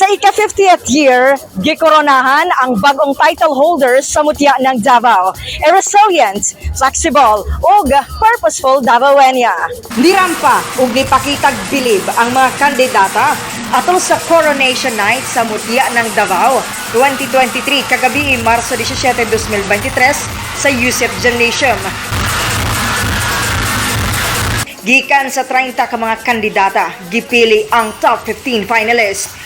Sa ika-50th year, gikoronahan ang bagong title holders sa Mutya ng Davao, a resilient, flexible, ug purposeful Davaoeña. Nirampa ug nipakitag bilib ang mga kandidata atol sa Coronation Night sa Mutya ng Davao 2023 kagabi, Marso 17, 2023 sa Yusef Gymnasium. Gikan sa 30 ka mga kandidata, gipili ang top 15 finalists.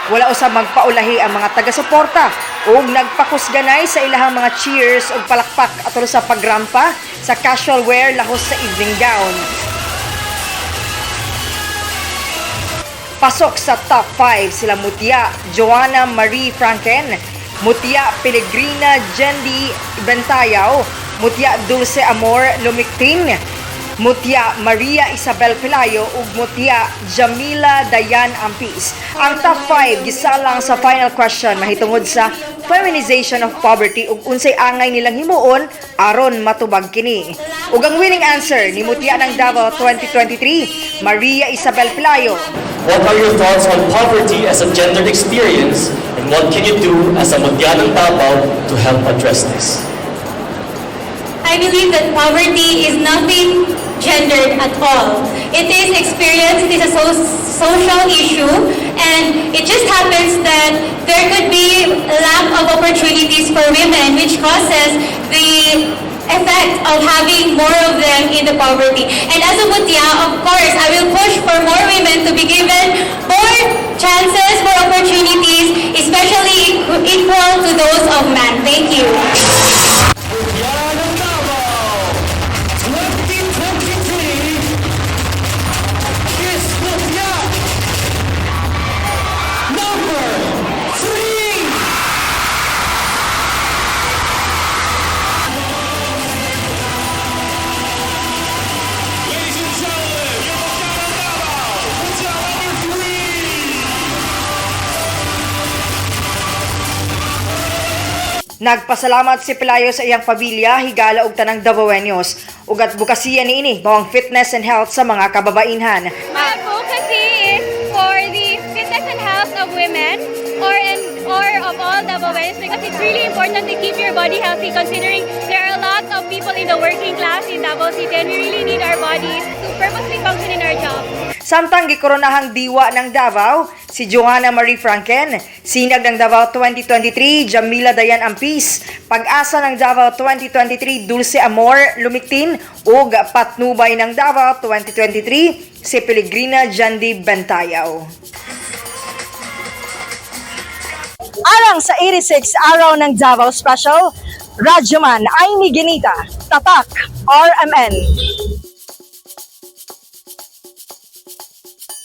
Wala usab magpaulahi ang mga taga-suporta ug nagpakusganay sa ilahang mga cheers ug palakpak atol sa pagrampa sa casual wear lahos sa evening gown. Pasok sa top 5 sila Mutya Joanna Marie Franken, Mutya Pellegrina Jendi Bentayaw, Mutya Dulce Amor Lumiktin, Mutya Maria Isabel Pelayo ug Mutya Jamila Dayan Ampis. Ang top 5 gisalang sa final question mahitungod sa feminization of poverty ug unsay angay nilang himuon aron matubag kini. Ug ang winning answer ni Mutya ng Davao 2023, Maria Isabel Pelayo. What are your thoughts on poverty as a gendered experience, and what can you do as a Mutya ng Davao to help address this? I believe that poverty is nothing gendered at all. It is experience, it is a social issue, and it just happens that there could be lack of opportunities for women, which causes the effect of having more of them in the poverty. And as a Mutya, of course, I will push for more women to be given more chances, more opportunities, especially equal to those of men. Thank you. Mutya ng Davao 2023 is Mutya number 3! Ladies and gentlemen, your Mutya ng Davao, Mutya number 3! Nagpasalamat si Pelayo sa iyang pamilya, higala ug tanang Davaoeños ug adbokasiya niini mao ang fitness and health sa mga kababainhan. My advocacy is for the fitness and health of women or of all Davaoenos because it's really important to keep your body healthy, considering there are a lot of people in the working class in Davao City and we really need our bodies to purposely function in our jobs. Samtang gikoronahang diwa ng Davao, si Joanna Marie Franken, Sinag ng Davao 2023, Jamila Dayan Ampis, Pag-asa ng Davao 2023, Dulce Amor Lumiktin, ug Patnubay ng Davao 2023, si Pellegrina Jandi Bentayaw. Alang sa 86 Araw ng Davao Special, Radyoman Aimee Ginita, Tatak, RMN.